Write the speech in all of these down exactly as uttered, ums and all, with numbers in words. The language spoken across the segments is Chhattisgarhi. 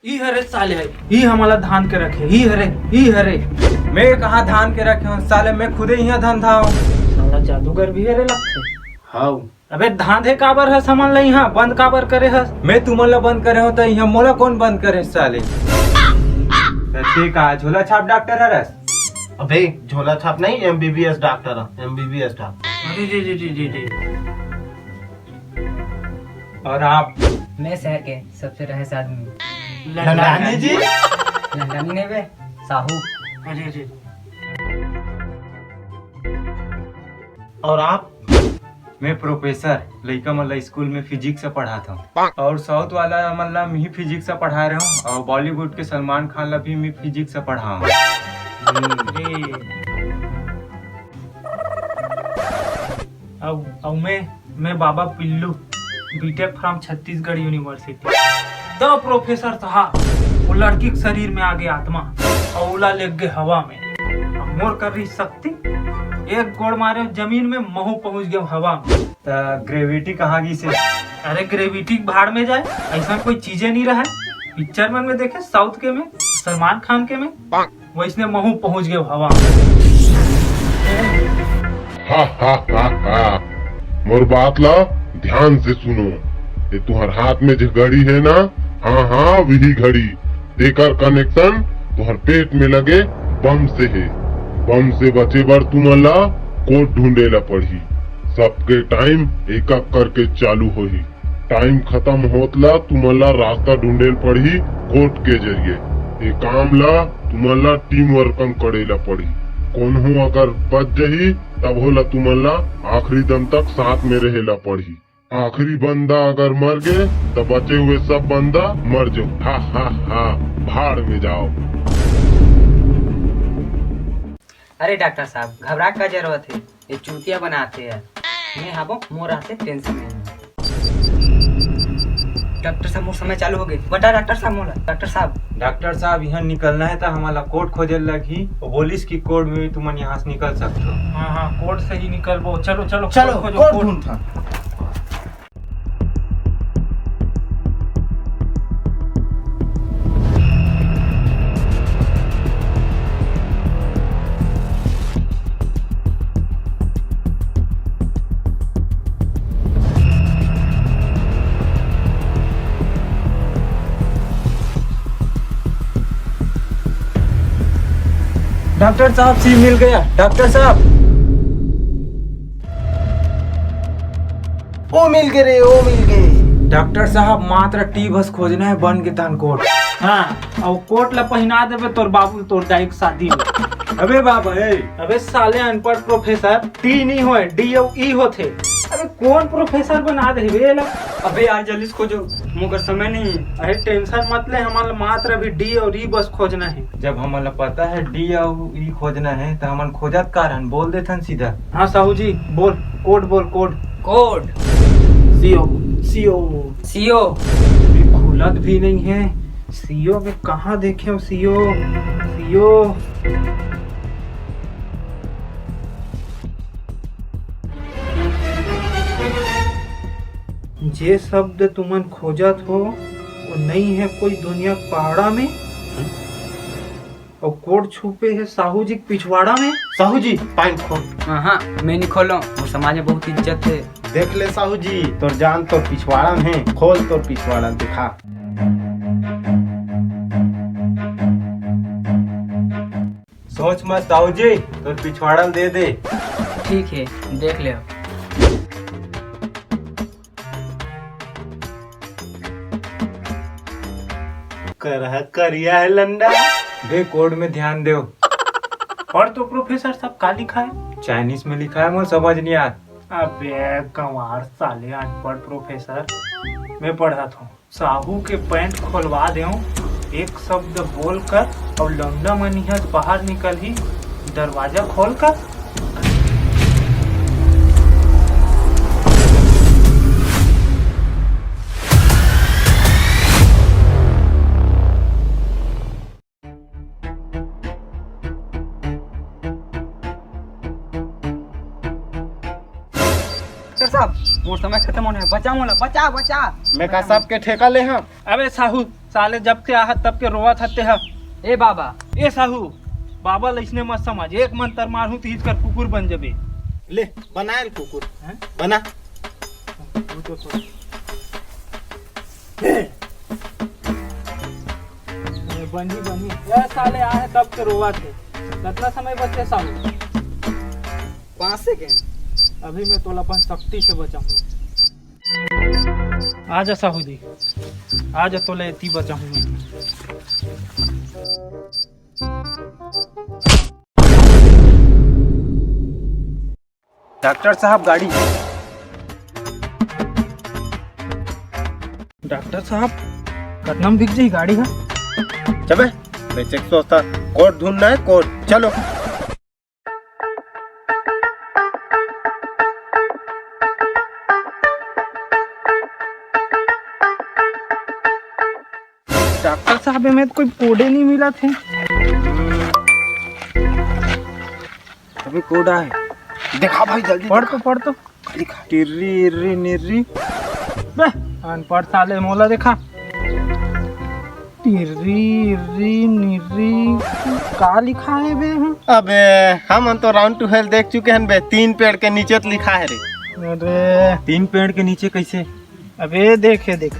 ई हरे साले, ई हमला धान के रखे, ई हरे, ई हरे। मैं कहाँ धान के रखे हूँ साले, मैं खुदे इहाँ धंधा हूँ। साला जादूगर भी हरे लगथे। हाउ। अबे धांधे काबर हस, हमन ला इहाँ बंद काबर करे हस? मैं तुमन ला बंद करे हूँ त इहाँ मोला कौन बंद करे साले? त ते का झोला छाप डॉक्टर हरस? अबे झोला छाप नहीं, एमबीबीएस डॉक्टर, एमबीबीएस डॉक्टर। अरे जी जी जी जी जी। और आप? मैं शहर के सबसे रहस आदमी। लंडानी जी? लंडानी नहीं बे, साहू। अरे जी। और आप? मैं प्रोफेसर, लइका मन ला स्कूल में फिजिक्स से पढ़ात हूँ। और साउथ वाला मन ला मी फिजिक्स से पढ़ा रहे हूँ, और बॉलीवुड के सलमान खान ला भी मी फिजिक्स से पढ़ाऊँ। अब, अब मैं, मैं Baba Pillu, B Tech from Chhattisgarh university. The professor साहब, वो लड़की के शरीर में आगे आत्मा, और ओला लेग गे हवा में। अब मोर कर रही शक्ति, एक गोड़ मारे जमीन में, महू पहुंच गए हवा में। त ग्रेविटी कहाँ गिस हे? अरे ग्रेविटी भाड़ में जाए, ऐसा कोई चीजें नहीं रहा है। पिक्चर मन में देखे साउथ के में, सलमान खान के में, वैसने महू पहुंच गए हवा। हा हा हा हा। मोर बात ला ध्यान से सुनो। ये तुहर हाथ में जो घड़ी है ना, हाँ हाँ वही घड़ी, तेकर कनेक्शन तुहर पेट में लगे बम से है। बम से बचे बर तुमन ला कोड ढूंढे ला पड़ही। सबके टाइम एक एक करके चालू होही। टाइम खत्म होत ला तुमन ला रास्ता ढूंढे ल पड़ही कोड के जरिए। ये काम ला तुमन ला टीम वर्क म करे ला पड़ही। कोन्हो अगर बच जही तब होला तुमन ला आखिरी दम तक साथ में रहे ला पड़ही। आखिरी बंदा अगर मर गे त बचे हुए सब बंदा मर जाओ। हा हा हा। भाड़ में जाओ। अरे डॉक्टर साहब, घबरा का जरूरत है? ये चूतिया बनाते हैं। मैं हबो मोर से टेंशन में। डॉक्टर साहब, मोर समय चालू हो गए। बता डॉक्टर साहब मोला। डॉक्टर साहब। डॉक्टर साहब, यहाँ निकलना है तो हमारा कोड खोजे लगही। वो बोलिस कि कोड में भी तुमन यहाँ से निकल सकते हो। हाँ हाँ, कोड से ही निकलबो। चलो चलो, चलो, कोड खोजो, कोड कोड। ढूंढता। डॉक्टर साहब, सी मिल गया। डॉक्टर साहब। ओ मिल गए रे, ओ मिल गए। डॉक्टर साहब, मात्र टी बस खोजना है, बन के तहन कोट। हाँ, और कोट ला पहिना देबे तोर बाबू, तोर दाई के शादी में। अबे बाबा, ए। अबे साले अनपढ़ प्रोफेसर, टी नहीं होए, डी और ई होथे। अबे कौन प्रोफेसर बना दे बे एला? अबे यार, जल्दी से खोजो, मोकर समय नहीं है। अरे टेंशन मत ले, हमन ला मात्र अभी डी और ई बस खोजना है। जब हमन ला पता है डी और ई खोजना है, तो हमन खोजत का रहन, बोल देथन सीधा। हाँ साहू जी, बोल, कोड बोल, code. Code. CO, CO. CO. ये खुलत भी नहीं है। सीओ में कहाँ देखे हो सीओ? सीओ। जे शब्द तुमन खोजत हो, वो नहीं है कोई दुनिया के पहाड़ा में। और कोड छुपे है साहू जी के पिछवाड़ा में। साहू जी, पैंट खोल। हाँ, हाँ, मैं नहीं खोलो, वो समाज में बहुत इज्जत है। देख ले साहू जी, तोर जान तोर पिछवाड़ा में है, खोल तोर पिछवाड़ा दिखा। सोच मत साहू जी, तोर पिछवाड़ा दे दे। ठीक है, देख ले। करहा करिया है लंडा। बे कोड में ध्यान देव। और तो प्रोफेसर साहब का लिखा है? चाइनीज में लिखा है, मोर समझ नहीं आत। अबे गंवार साले अनपढ़ प्रोफेसर, मैं पढ़त हूँ। साहू के पैंट खोलवा देव, एक शब्द बोलकर और लौंडा मन इहाँ से बाहर निकलही दरवाजा खोलकर। डॉक्टर साहब, मोर समय खत्म होने है, बचा मोला, बचा, बचा। मैं का सबके ठेका ले हँव? अबे साहू, साले जब ते आहत तब के रोवत हते ह। ए बाबा। ए साहू, बाबा लइसने मत समझ, एक मंतर मारहूं त हिचकर कुकुर बन जबे। ले, बना ल कुकुर। हैं? बना। वो तो सोच। ए, बनी, बनी। ए साले आहे तब के रोवत हे। कतना समय बचे साहू? पाँच सेकेंड। अभी मैं तोला अपन शक्ति से बचाहूं। आजा साहू जी, आजा, तोला एती बचाहूं मैं। डॉक्टर साहब, गाड़ी। डॉक्टर साहब, कतना में बिक जाही गाड़ी ह? चबे, मैं चेक सोचता, कोट ढूंढना है, कोट। चलो। डॉक्टर साहब, एमे तो कोई कोडे नहीं मिलत हे। अभी कोड आए। देखा भाई, जल्दी पढ़ तो, देखा। पढ़ तो। लिखा। टिर्री, इर्री, निर्री। बे, अनपढ़ साले, मोला देखा। टिर्री, इर्री, निर्री, का लिखा हे बे? अबे, हमन तो Round to Hell देख चुके हन बे, तीन पेड़ के नीचे तो लिखा हे रे। अरे। तीन पेड़ के नीचे कैसे? अबे देख, ये देख,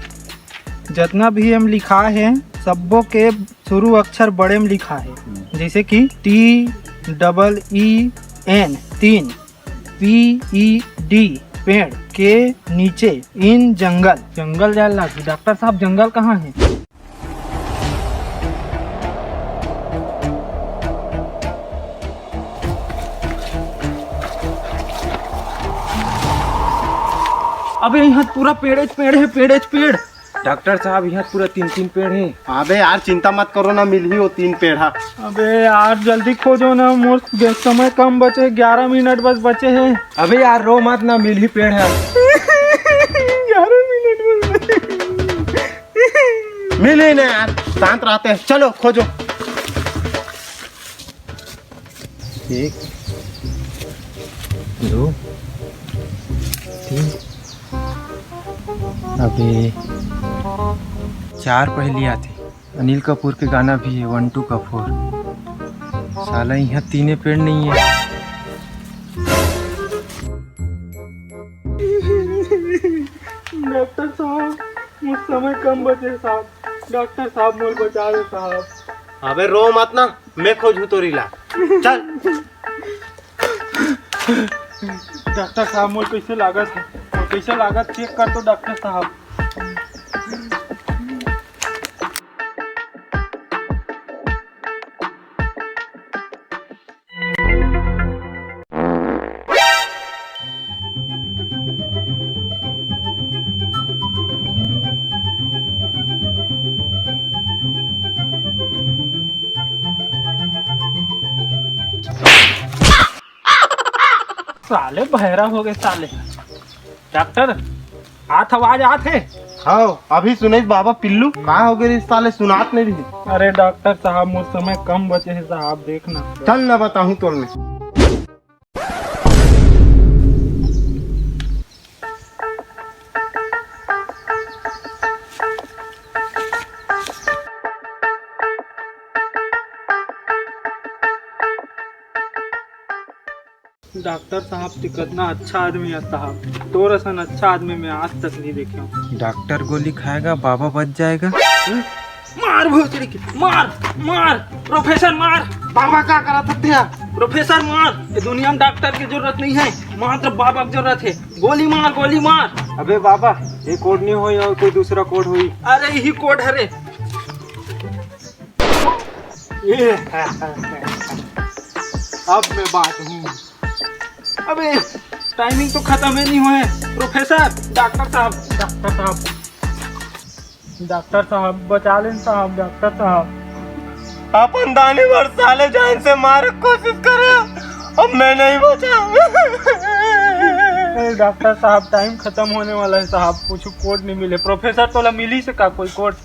जतना भी एम लिखा हे, सब्बो के शुरू अक्षर बड़े में लिखा हे, जैसे कि T double E N, तीन, P E D, पेड़, के नीचे, in, जंगल। जंगल जाए लागी। डॉक्टर साहब, जंगल कहाँ हे? अबे, यहाँ पूरा पेड़ेच पेड़ हे, पेड़ेच पेड़। डॉक्टर साहब, यहाँ पूरा तीन तीन पेड़ हे। अबे यार, चिंता मत करो ना, मिलही वो तीन पेड़ हा। अबे यार, जल्दी खोजो ना, मोर समय कम बचे, ग्यारह मिनट बस बचे हे। अबे यार, रो मत ना, मिलही पेड़ हा। ग्यारह मिनट बस बचे। मिलही ना यार, शांत रहते हैं, चलो खोजो। एक, दो, तीन। अबे, चार पहेली आथे। अनिल कपूर के गाना भी हे, One Two का Four। साला, यहाँ तीने पेड़ नहीं है। डॉक्टर साहब, मोर समय कम बचे साहब। डॉक्टर साहब, मोर बचा दे साहब। अबे, रो मत ना, मैं खोजहूँ तोर इलाज। चल। डॉक्टर साहब, मोर कैसे लागत हे? मोर कैसे लागत, चेक कर तो डॉक्टर साहब। साले बहरा हो गए साले। डॉक्टर, आत आवाज आत हे। हाँ, अभी सुनइस बाबा पिल्लू, का हो गए रे साले, सुनात नहीं रही। अरे डॉक्टर साहब, मोर समय कम बचे हे साहब, देखना। चल ना बताहूँ तोर में। डॉक्टर साहब, तू कितना अच्छा आदमी है साहब, तोर असन अच्छा आदमी मैं आज तक नहीं देखे हूँ। डॉक्टर गोली खाएगा, बाबा बच जाएगा। मार भोसड़ी के, मार, मार, प्रोफेसर मार। बाबा का करत हत्या? प्रोफेसर मार, ये दुनिया में डॉक्टर की जरूरत नहीं है, मात्र बाबा की जरूरत है। गोली मार, गोली मार। अबे बाबा, ये कोड नहीं होई और कोई दूसरा कोड होई। अरे यही कोड हरे। ये, अब मैं बात हूँ। अबे, टाइमिंग तो खत्म ही नहीं हुआ है। प्रोफेसर, डॉक्टर साहब, डॉक्टर साहब, डॉक्टर साहब, बचा लेन साहब, डॉक्टर साहब। अपन दानी भर साले जान से मारे कोशिश करे, अब मैं नहीं बचा। अरे डॉक्टर साहब, टाइम खत्म होने वाला है साहब, कुछ कोड नहीं मिले। प्रोफेसर, तोला मिली से का कोई कोड?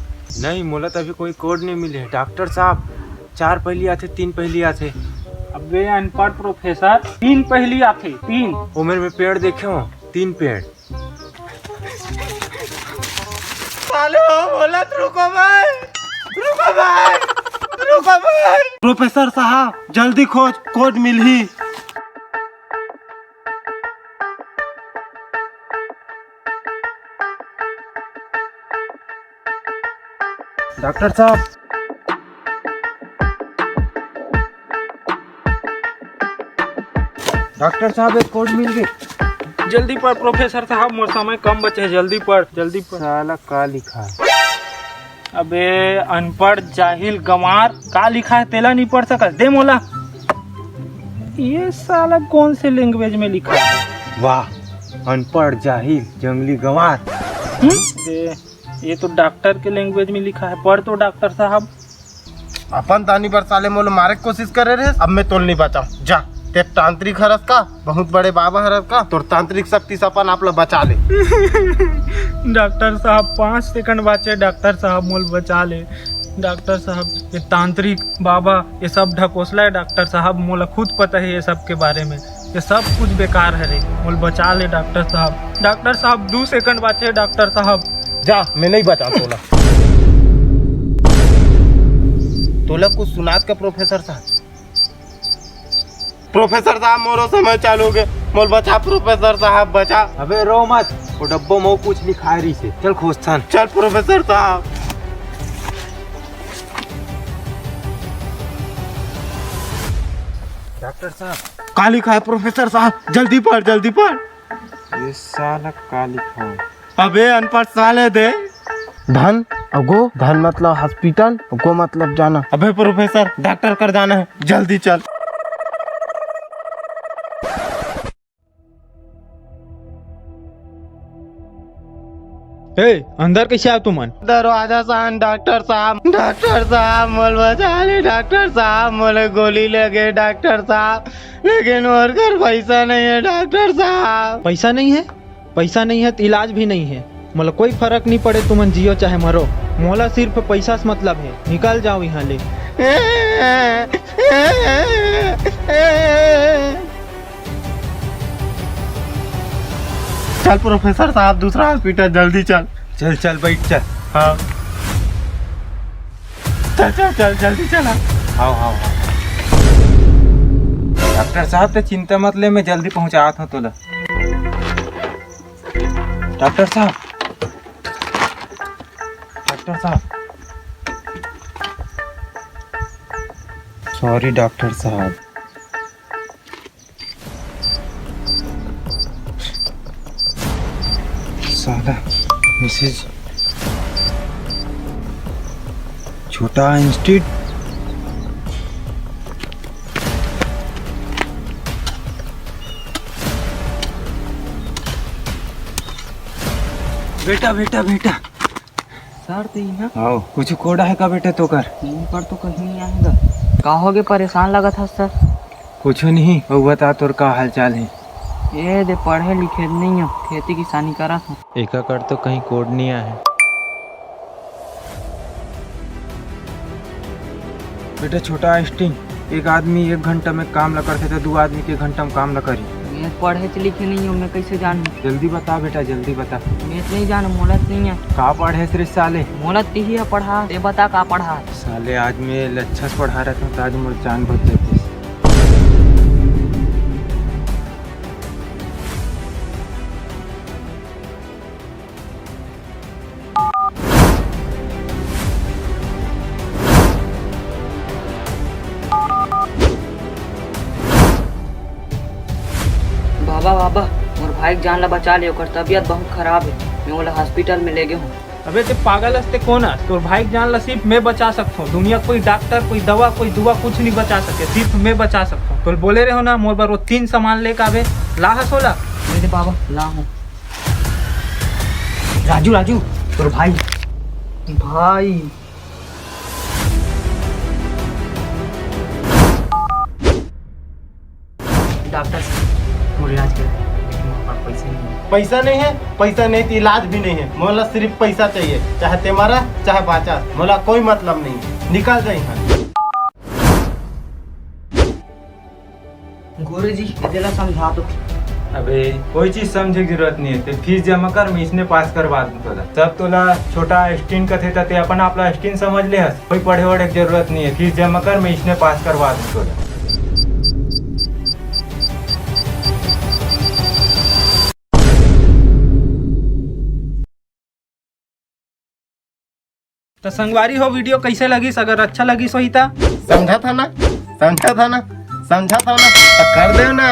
नहीं, मोला तो अभी कोई कोड नहीं मिले। डॉक्टर साहब, चार पहेली आथे, तीन पहेली आथे। अबे अनपढ़ प्रोफेसर, तीन पहेली आथे, तीन। ओमेर में पेड़ देखे हो, तीन पेड़। हेलो, बोलत, रुको भाई, रुको भाई, रुको भाई। प्रोफेसर साहब, जल्दी खोज, कोड मिलही। डॉक्टर साहब, डॉक्टर साहब, एक कोड मिल गई। जल्दी पढ़ प्रोफेसर साहब, मोर समय कम बचे हे, जल्दी पढ़, जल्दी पढ़। साला का लिखा है? अबे अनपढ़ जाहिल गंवार, का लिखा है तेला नहीं पढ़ सकत? दे मोला। ये साला कौन से लैंग्वेज में लिखा है? वाह, अनपढ़ जाहिल जंगली गंवार। हम्म? दे, ये तो डॉक्टर के लैंग्वेज में लिखा है, पढ़ तो डॉक्टर साहब। अपन दानी बर साले मोला मारे के कोशिश करे रहे, अब मैं तोल नहीं बचाऊं। जा, ते तांत्रिक हरस का, बहुत बड़े बाबा हरस का, तोर तांत्रिक शक्ति से अपन आप ला बचा ले। डॉक्टर साहब, पाँच सेकंड बाचे, डॉक्टर साहब मोल बचा ले। डॉक्टर साहब, ये तांत्रिक बाबा, ये सब ढकोसला है डॉक्टर साहब, मोला खुद पता है ये सब के बारे में। ये सब कुछ बेकार हरे, मोल बचा ले डॉक्टर साहब। डॉक्टर साहब, दू सेकंड बाचे डॉक्टर साहब। जा, मैं नहीं बचा तोला। तोला कुछ सुनात का प्रोफेसर साहब? प्रोफेसर साहब, मोरो समय चालू हो गए, मोल बचा प्रोफेसर साहब, बचा। अबे रो मत, वो डब्बो में कुछ लिखाए रही से। चल खोजथन। चल प्रोफेसर साहब। डॉक्टर साहब। का लिखा है प्रोफेसर साहब? जल्दी पढ़, जल्दी पढ़। ये साला का लिखा है? अबे अनपढ़ साले दे। धन, अगो, धन मतलब हॉस्पिटल, गो मतलब जाना। अबे प्रोफेसर, डॉक्टर कर जाना है, जल्दी चल। ए, अंदर कैसे आव तुमन? दरवाजा सान डॉक्टर साहब, डॉक्टर साहब मोल बचा ले, डॉक्टर साहब मोले गोली लगे डॉक्टर साहब, लेकिन मोर कर पैसा नहीं है डॉक्टर साहब। पैसा नहीं है? पैसा नहीं है तो इलाज भी नहीं है। मोला कोई फर्क नहीं पड़े, तुमन जियो चाहे मरो, मोला सिर्फ पैसा से मतलब है। निकल जाओ यहाँ ले। चल प्रोफेसर साहब, दूसरा हॉस्पिटल जल्दी चल। चल चल बैठ चल। हाँ चल चल चल जल्दी चल। हाँ हाँ हाँ। डॉक्टर साहब तो चिंता मत ले, मैं जल्दी पहुँचात हूँ तोला। डॉक्टर साहब, डॉक्टर साहब, सॉरी डॉक्टर साहब। साला मैसेज। छोटा इंस्टीट। बेटा बेटा बेटा। सर, ते इहाँ? आओ, कुछ कोड है का बेटा तोकर? मोकर तो कहीं नहीं आएगा। का होगे, परेशान लगत हस सर? कुछ नहीं, अउ बता तोर का हाल चाल है? ए दे, पढ़े लिखे नहीं हो, खेती किसानी करत हो। एका कर तो कहीं कोड नहीं आए। बेटा छोटा स्टिंग, एक आदमी एक घंटा में काम ला करथे तो दू आदमी के घंटा में काम ला करी। मैं पढ़े से लिखे नहीं हूँ, मैं कैसे जानूँ? जल्दी बता बेटा, जल्दी बता। मैं तो नहीं जानूँ, मोला तो नहीं है। का पढ़े रे साले? मोला तिही है पढ़ा, ते बता का पढ़ा। साले आज मैं अच्छा से पढ़ा रहता हूँ तो आज मोर जान बच जाती। बाबा, बाबा, मोर भाई के जान ला बचा ले, ओकर तबीयत बहुत खराब है, मैं ओला हॉस्पिटल में ले गे हूँ। अबे ते पागल हस ते कौन हस? तोर भाई के जान ला सिर्फ मैं बचा सकथों। दुनिया कोई डॉक्टर, कोई दवा, कोई दुआ कुछ नहीं बचा सके, सिर्फ मैं बचा सकथों। तोल बोले रहे हो ना, मोर बर वो तीन सामान लेके आवे, ला हस ओला? दे दे बाबा, ला हूँ। राजू, राजू, तोर भाई। भाई। डॉक्टर साहब, मोर इलाज कर, लेकिन मोर पास पैसे नहीं है। पैसा नहीं है? पैसा नहीं तो इलाज भी नहीं है। मोला सिर्फ पैसा चाहिए, चाहे ते मरा, चाहे बाचा, मोला कोई मतलब नहीं। निकल जा यहाँ। गुरुजी, एदेला समझा दो। अबे, कोई चीज समझे के जरूरत नहीं है। ते फीस जमा कर, मैं इसने पास करवा दूं तोला। सब तोला छोटा स्टीन कथे, त ते अपन आप ला स्टीन समझ ले हस। कोई पढ़े वढ़े के जरूरत नहीं है, फीस जमा कर, मैं इसने पास करवा दूं तोला। तो संगवारी हो, वीडियो कैसे लगिस? अगर अच्छा लगिस होही त समझा था ना, समझा था ना, समझा था ना, तो कर देव ना।